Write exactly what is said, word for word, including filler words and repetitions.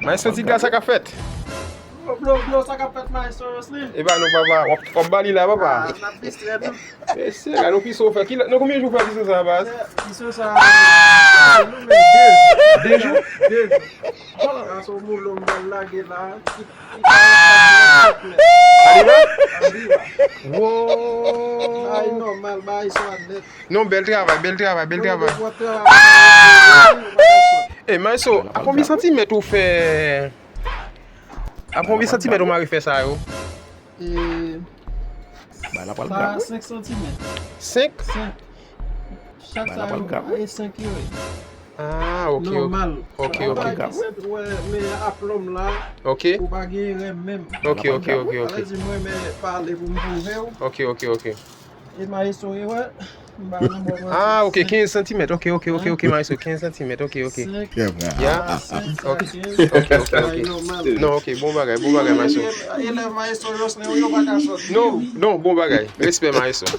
Maestro Tiga, sa k ap fèt? Blo, blo, blo, sa k ap fèt, Maestro Roslin? E ba nou, papa, w ap, w ap ba li la, papa. Ah, n ap distrè nou. Mesye, gade yon piso w fè. Ki lè, nan konbyen jou w fè piso sa a, baz? Piso sa a, nou menm de jou. De jou? De jou. Sa se yon moulo m pral lage la. Ki, ki ka fè mèt. Alina? Alina. Wow. Bagay nòmal, bagay sa nèt. Non, bèl travay, bèl travay, bèl travay. Bon, bon travay. E, Maestro, a konbyen santimèt ou fè? A konbyen santimèt ou mare fè sa yo? E, sa senk santimèt. Senk? Senk. Chak sa yo, e senk yo ye. Ah, ok, ok. Nòmal. Ok, ok. Ou pa gen sent, wè, men aplòm la, ok, ou pa gen erè menm. Ok, ok, ok, ok. Sa vle di mwen renmen pale pou m pwouve w. Ok, ok, ok. E Maestro, e wè, m pa nan bò manti. Ah, ok, kenz santimèt. Ok, ok, ok, ok, Maestro, kenz santimèt. Ok, ok. Senk. Ya. Senk, ok, ok, ok, ok. Non, ok, bon bagay, bon bagay, Maestro. Elèv Maestro Jocelyn, yo pa ka sòt. Non, non, bon bagay. Respè, Maestro.